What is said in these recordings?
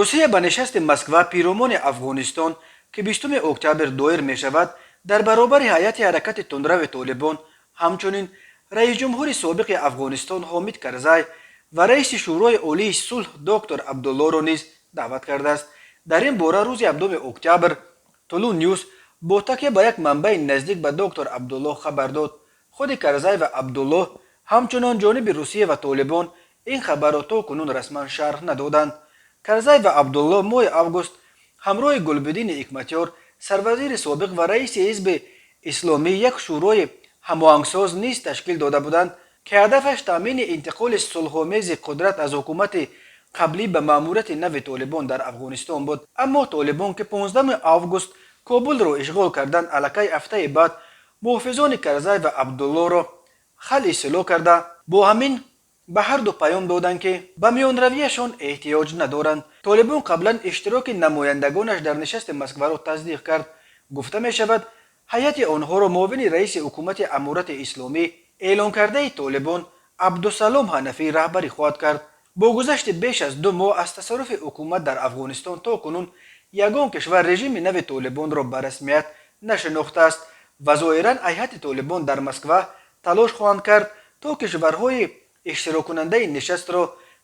Русия ба нишасти Москва пиромони Афғонистон, ки 20 октябр доир мешавад, дар баробари ҳайати ҳаракати тундрави Толибон ҳамчунин раисҷумҳури собиқи Афғонистон Ҳомид Карзай ва раиси Шӯрои Олии сулҳ доктор Абдуллоро низ даъват кардааст. Дар ин бора рӯзи 7 октябр Тулу Нюс бо такя ба як манбаи наздик ба доктор Абдуллоҳ хабар дод. Худи Карзай ва Абдуллоҳ, ҳамчунон ҷониби Русия ва Толибон ин хабарро то кунун расман шарҳ надоданд. Карзай ва Абдуллоҳ моҳи август ҳамроҳи Гулбиддини Ҳикматёр, сарвазири собиқ ва раиси Ҳизби Исломӣ, як шӯрои ҳамоҳангсоз низ ташкил дода буданд, ки ҳадафаш таъмини интиқоли сулҳомези қудрат аз ҳукумати қаблӣ ба маъмурияти нави Толибон дар Афғонистон буд. Аммо Толибон, ки 15 август Кобулро ишғол карданд, аллакай ҳафтаи баъд муҳофизони Карзай ва Абдуллоро халъи силоҳ карда, бо ҳамин ба ҳарду паём доданд, ки ба миёнравияшон эҳтиёҷ надоранд. Толибон қаблан иштироки намояндагонаш дар нишасти Москваро тасдиқ кард. Гуфта мешавад, ҳайати онҳоро муовини раиси ҳукумати Аморати Исломӣ эълонкардаи Толибон Абдусалом Ҳанафӣ раҳбарӣ хоҳад кард. Бо гузашти беш аз 2 моҳ аз тасарруфи ҳукумат дар Афғонистон, то кунун ягон кишвар режими нави Толибонро ба расмият нашинохтааст ва зоҳиран ҳайати Толибон дар Москва талош хоҳанд кард, то кишварҳои иштироккунандаи нишастро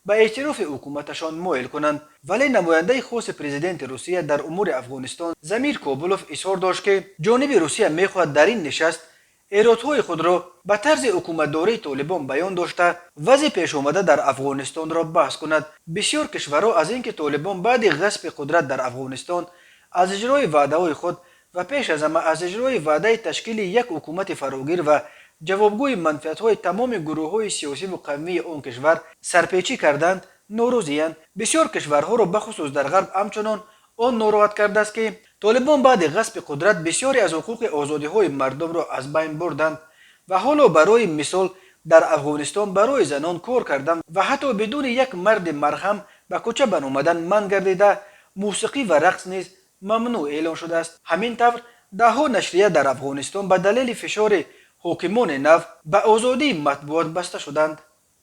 ба эътирофи ҳукуматашон моил кунанд. Вале намояндаи хоси президенти Русия дар умури Афғонистон Замир Кобулов изҳор дошт, ки ҷониби Русия мехоҳад дар ин нишаст эродҳои худро ба тарзи ҳукуматдории Толибон баён дошта, вазъи пешомада дар Афғонистонро баҳс кунад. Бисёр кишварҳо аз ин ки Толибон баъди ғасби қудрат дар Афғонистон аз иҷрои ваъдаҳои худ ва пеш аз ҳама аз иҷрои ваъдаи ташкили як ҳукумати фарогир ва ҷавобгӯи манфиатҳои тамоми гурӯҳҳои сиёсиву қавмии он кишвар сарпечӣ карданд, норозиянд. Бисёр кишварҳоро, бахусус дар Ғарб, ҳамчунон он нороҳат кардааст, ки Толибон баъди ғасби қудрат бисёре аз ҳуқуқи озодиҳои мардумро аз байн бурданд ва ҳоло, барои мисол, дар Афғонистон барои занон кор кардан ва ҳатто бидуни як марди маҳрам ба кӯча баромадан манъ гардида, мусиқӣ ва рақс низ мамнӯъ эълон шудааст. Ҳамин тавр, даҳҳо нашрия дар Афғонистон ба далели фишори ҳокимони нав ба озодии матбуот баста шуданд.